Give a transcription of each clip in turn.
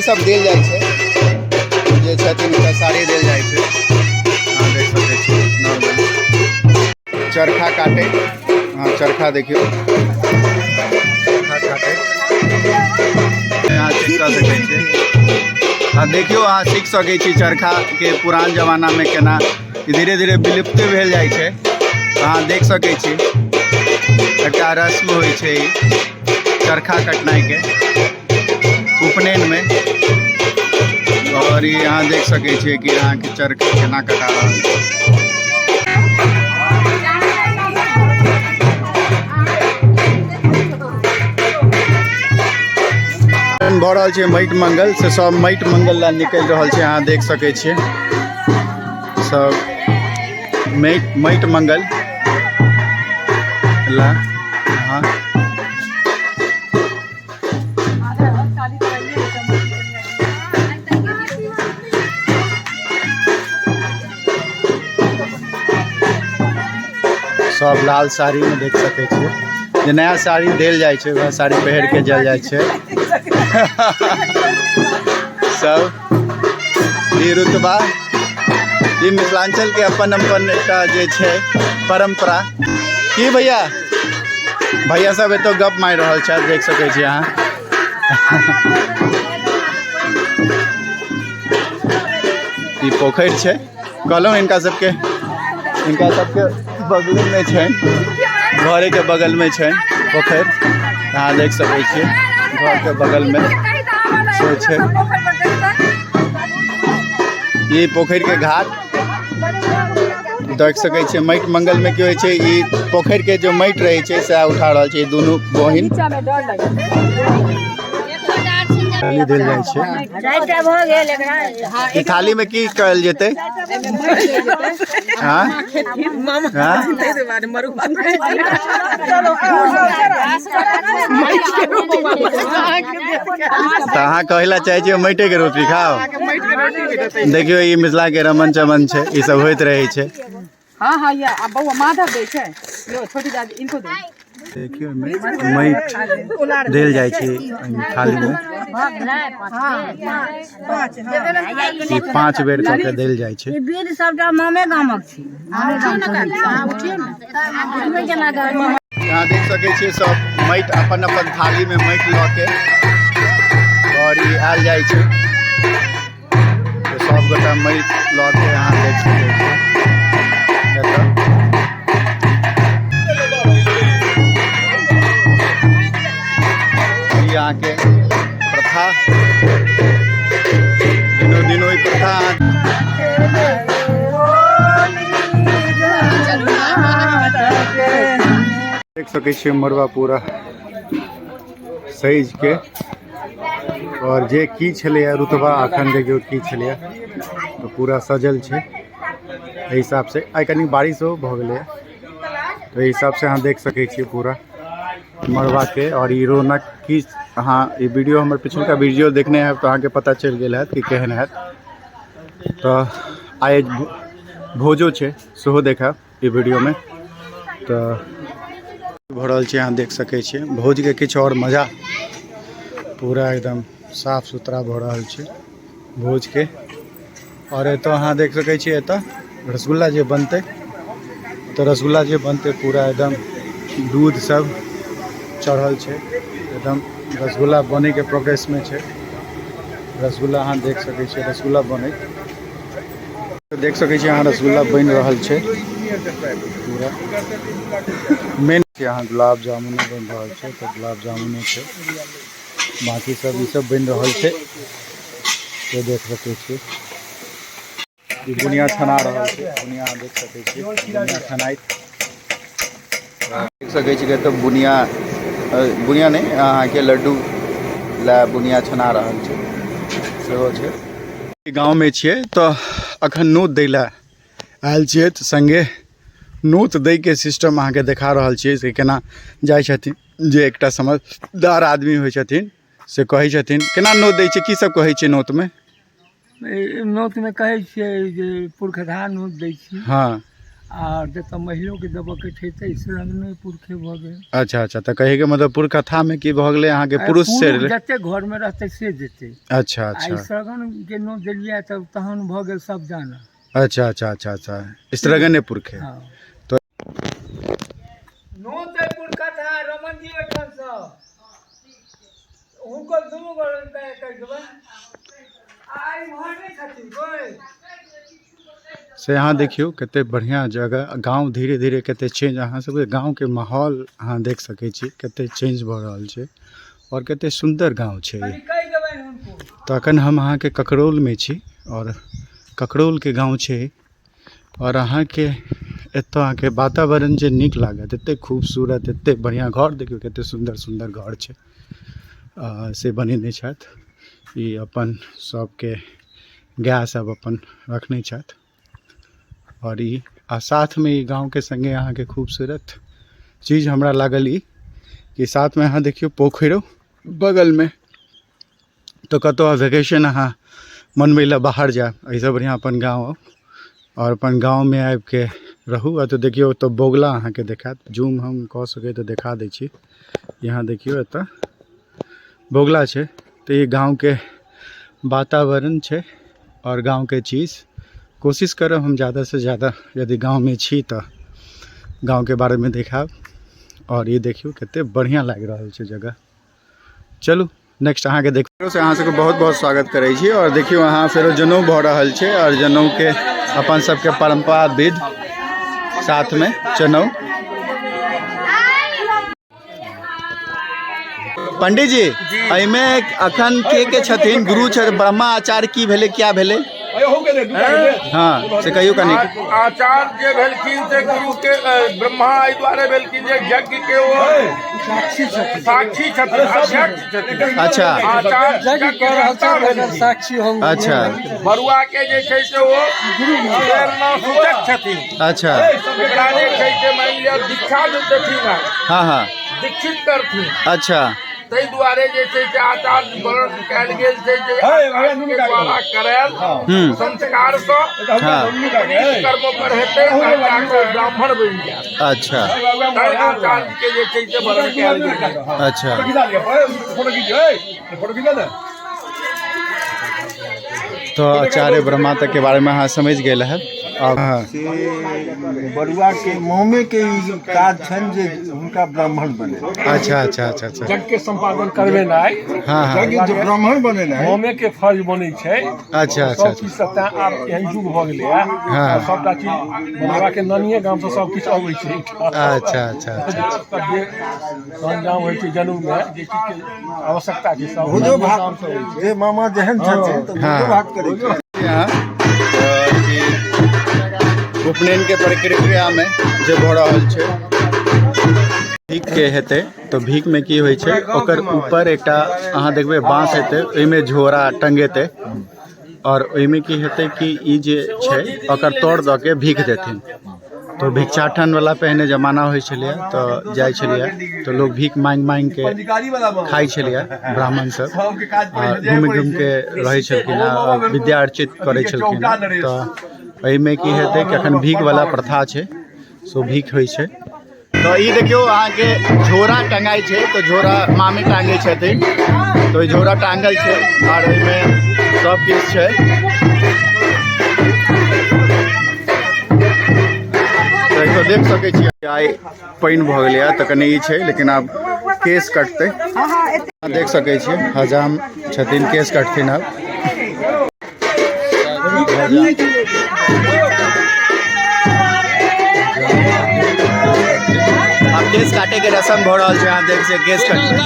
सब देल जाइ छै, जे छथिन हुनका साड़ी देल जाइ छै। अहाँ देख सकै छी नॉर्मल चरखा काटे। अहाँ चरखा देखियौ, चरखा काटे अहाँ सीख कऽ सकै छी। आ देखियौ, अहाँ सीख सकै छी चरखाके पुरान जमानामे केना धीरे धीरे विलुप्त भेल जाइ छै। अहाँ देख सकै छी, एकटा रस्म होइ छै ई चरखा कटनाइके उपनयनमे। आओर ई अहाँ देख सकै छियै कि अहाँके चरखा केना कटा रहल छै। भऽ रहल छै माटि मंगल से सब माटि मंगल लए निकलि रहल छै। अहाँ देख सकै छियै, सब माटि मंगल लए। अहाँ सब लाल साड़ीमे देख सकै छियै, जे नया साड़ी देल जाइ छै वएह साड़ी पहिर के जायल जाइ छै सब। ई रुतबा, ई मिथिलांचल के अपन अपन एकटा जे छै परम्परा। की भैया, भैया सब एतौ गप मारि रहल छथि, देख सकै छी अहाँ। ई पोखरि छै, कहलहुँ हिनका सबके बगलमे छै, घरेके बगलमे छै पोखरि। अहाँ देख सकै छियै, घरके बगलमे से छै ई पोखरिके घाट, देख सकै छियै। माटि मंगलमे की होइ छै, ई पोखरिके जो माटि रहै छै सएह उठा रहल छै ई दुनू बहिन। थाली देल जाइ छै। चारिटा भऽ गेल एकरा। ई थालीमे की कहल जेतै? हाँ हाँ, तऽ अहाँ कहै लए चाहै छियै माटिके रोटी खाउ। देखियौ, ई मिथिलाके रमन चमन छै, ई सब होइत रहै छै। हाँ, ये अब बउआ माधव दै छै। लो छोटी दादी, इनको दो। देखियौ, एहिमे माटि देल जाइ छै एहिमे थालीमे। ई 5 बेर कऽ के देल जाइ छै। ई विध सबटा मामे गामक छी, मामे गाम सँ होइ छै। उठबै केना कऽ? यहाँ देख सकै छियै, सब माटि अपन अपन थालीमे माटि लऽ के आओर ई आयल जाइ छै। तऽ सब गोटा माटि लऽ के अहाँ देख सकै छियै एतऽ। ई अहाँके प्रथा दिनो दिनो ई प्रथा अहाँ देख सकै छियै, मड़ुआ पूरा सैज के। आओर जे की छलैया रुतबा, अखन देखियौ की छलैया, तऽ पूरा सजल छै एहि हिसाबसँ। आइ कनि बारिशो भऽ गेलैया, तऽ एहि हिसाबसँ अहाँ देख सकै छियै पूरा मड़ुआके। आओर ई रौनक की, अहाँ ई वीडियो, हमर पिछुलका वीडियो देखने हैब तऽ अहाँके पता चलि गेल हैत कि केहन हैत। तऽ आइ भोजो छै, सेहो देखब ई वीडियोमे। तऽ भऽ रहल छै, अहाँ देख सकै छियै भोजके किछु आओर मजा। पूरा एकदम साफ सुथरा भऽ रहल छै भोजके। आओर एतऽ अहाँ देख सकै छियै, एतऽ रसगुल्ला जे बनतै, तऽ रसगुल्ला जे बनतै, पूरा एकदम दूध सब चढ़ल छै, एकदम रसगुल्ला बनैके प्रोग्रेसमे छै रसगुल्ला। अहाँ देख सकै छियै रसगुल्ला बनैत। देख सकै छियै अहाँ, रसगुल्ला बनि रहल छै पूरा। मेन छै अहाँ गुलाब जामुनो बनि रहल छै, तऽ गुलाब जामुनो छै। बाकी सब ई सब बनि रहल छै, से देख सकै छियै। ई बुनिया छना रहल छै, बुनिया अहाँ देख सकै छियै, बुनिया छनाइत देख सकै छी। तऽ बुनिया, बुनिया नहि, अहाँके लड्डू लए बुनिया छना रहल छै, सेहो छै। गाँवमे छियै तऽ अखन नोत दै लए आयल छियै, तऽ सङ्गे नोत दैके सिस्टम अहाँके देखा रहल छियै से केना जाइ छथिन। जे एकटा समझदार आदमी होइ छथिन से कहै छथिन केना नोत दै छै, की सब कहै छै नोतमे। नोतमे कहै छियै जे पुरखधा नोत दै छी। आर जतऽ महिलोके देबऽके छै तऽ स्त्रीगणे पुरखे भऽ गेल। अच्छा अच्छा, तऽ कहैके मतलब पुरकथामे की भऽ गेलै अहाँके पुरुष से? पुरुष जते घरमे रहतै से जेतै। अच्छा आ अच्छा। स्त्रीगणके नोत देलियै तऽ तहन भऽ गेल सब जाना। अच्छा अच्छा अच्छा अच्छा, स्त्रीगणे पुरखे। हँ। तऽ नोत अइ पुरकथा रमन जी ओहिठामसँ, हुनकर दुनू गोटे कहि देबै। आ एम्हर नहि छथिन कोइ। से अहाँ देखियौ कते बढ़िआँ जगह, गाँव धीरे धीरे कते चेंज, अहाँ सबके गाँवके माहौल अहाँ देख सकै छी कते चेंज भऽ रहल छै आओर कते सुन्दर गाँव छै ई। कनि कहि देबनि हुनको। तऽ अखन हम अहाँके ककरौलमे छी आओर ककरौलके गाँव छै आओर अहाँके एतऽ अहाँके वातावरण जे नीक लागत, एते खूबसूरत, एते बढ़िआँ घर, देखियौ कते सुन्दर सुन्दर घर छै से बनेने छथि ई अपन सबके गाय सब अपन रखने छथि आओर ई आ साथमे ई गाँवके सङ्गे अहाँके खूबसूरत चीज हमरा लागल ई कि साथमे अहाँ देखियौ पोखरिओ बगलमे। तऽ कतहु वेकेशन अहाँ मनबै लए बाहर जायब, एहिसँ बढ़िआँ अपन गाँव आउ आओर अपन गाँवमे आबिके रहू। आ तऽ देखियौ ओतऽ बगुला अहाँके देखायत, जूम हम कऽ सकै तऽ देखा दै छी। यहाँ देखियौ एतऽ बगुला छै। तऽ ई गाँवके वातावरण छै आओर गाँवके चीज कोशिश करब हम ज़्यादासँ ज़्यादा यदि गाँवमे छी तऽ गाँवके बारेमे देखायब। आओर ई देखियौ कते बढ़िआँ लागि रहल छै जगह। चलू नेक्स्ट अहाँके देख से अहाँ सबके बहुत बहुत स्वागत करै छी। आओर देखियौ अहाँ फेरो जनउ भऽ रहल छै आओर जनउके अपन सबके परम्परा विध साथमे जनउ। पंडित जी, एहिमे अखन के छथिन गुरु छथि? ब्रह्मा आचार्य की भेलै, क्या भेलै? हाँ से कहियौ कनि। आचार्य जे भेलखिन से गुरु के ब्रह्मा एहि दुआरे भेलखिन जे यज्ञ के ओ साक्षी छथिन, अध्यक्ष छथिन। अच्छा। आचार्य यज्ञकर्ता भेलखिन। साक्षी हम। अच्छा। बरुआ के जे छै से ओ प्रेरणा सूचक छथिन। अच्छा। ओकरा जे छै से मानि लिअ दीक्षा देथिन, हाँ हाँ, दीक्षित करथिन। अच्छा। ताहि दुआरे जे छै से आचार्य वर्ण कयल गेल छै जे आचार्य के द्वारा करायल संस्कार सँ कर्म पर हेतै तहन जाकऽ ब्राह्मण बनि जायत। अच्छा। ताहि आचार्य के जे छै से वर्ण कयल गेल छै। अच्छा। तो आचार्य ब्रह्मा तक के बारे में अहाँ समझ गेल है। से बरुआ के मामे के ई काज छनि जे हुनका ब्राह्मण बने। अच्छा अच्छा अच्छा अच्छा। यज्ञ के सम्पादन करबेनाइ। हाँ हाँ। यज्ञ जे ब्राह्मण बनेनाइ मामे के फर्ज बनै छै। अच्छा अच्छा। सब चीज से तैं आब एहन युग भऽ गेलैया। हाँ। सबटा चीज बरुआ के नानिये गाम से सब किछु अबै छै। अच्छा अच्छा अच्छा। जे सरंजाम होइ छै जनउ मे, जे चीज के आवश्यकता छै सब भोजो नानिये गाम भात से अबै छै। जे मामा जेहन छथिन तऽ भोजो भात करै छै। यहाँ उपनयन के प्रक्रिया में जे भऽ रहल छै, भीख के हेतै तऽ भीख में की होइ छै, ओकर ऊपर एकटा अहाँ देखबै बाँस हेतै, ओहिमे झोरा टंगेतै आओर ओहिमे की हेतै कि ई जे छै ओकर तोड़ दऽ के भीख देथिन। तऽ भिक्षाटन वाला पहिने जमाना होइ छलैया तऽ जाइ छलैया तऽ लोक भीख मांगि मांगि के खाइ छलैया, ब्राह्मण सब आ घुमि घुमि के रहै छलखिन आ विद्या अर्जित करै छलखिन। तऽ एहिमे की हेतै कि अखन भीख वाला प्रथा छै, सो भीख होइ छै। तऽ ई देखियौ अहाँके झोरा टंगाइ छै, तऽ झोरा मामी टांगै छथिन, तऽ ओहि झोरा टांगल छै आओर ओहिमे सब किछु छै। तऽ एतऽ देख सकै छी आइ पानि भऽ गेलैया तऽ कनि ई छै, लेकिन आब केश कटतै। देख सकै छियै हजाम छथिन, केश कटथिन आब। आब केश काटे के रस्म भऽ रहल छै। अहाँ देख सकै केश कटतै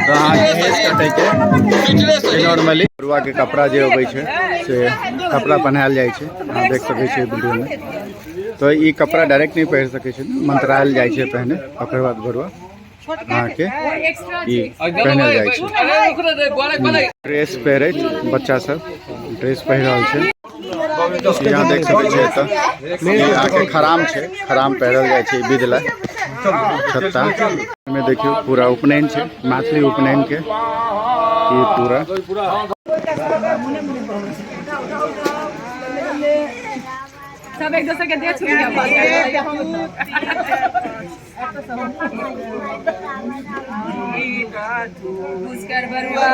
तऽ अहाँके केश कटै के नॉर्मली बरुआ के कपड़ा जे अबै छै से कपड़ा पहनायल जाइ छै। अहाँ देख सकै छियै वीडियो में। तऽ ई कपड़ा डायरेक्ट नहि पहिर सकै छै, मंत्रायल जाइ छै पहिने, ओकर बाद बरुआ अहाँके ई पहनल जाइ छै। ड्रेस पहिरैत बच्चा सब ड्रेस पहिर रहल छै। यहाँ देख सकै छियै एतऽ ई अहाँके खराम छै, खराम पहिरल जाइ छै विध लए छत्ता। एहिमे देखियौ पूरा उपनयन छै, मैथिली उपनयन के ई पूरा। सब एक दोसर के दे छू पुष्कर बरुआ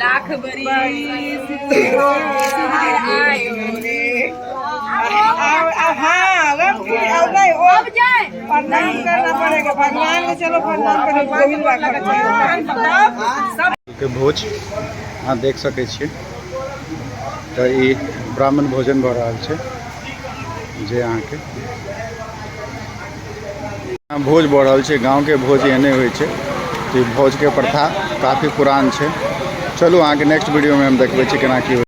लाख बरिस आयो अब जाए प्रणाम करना पड़ेगा भगवान को, चलो प्रणाम करो गोविंद सब के भोज अहाँ देख सकै छियै। तऽ ई ब्राह्मण भोजन भऽ रहल छै जे अहाँके भोज भऽ रहल छै। गाँवके भोज एहने होइ छै। तऽ ई भोजके प्रथा काफी पुरान छै। चलू, अहाँके नेक्स्ट वीडियोमे हम देखबै छी केना की होइ।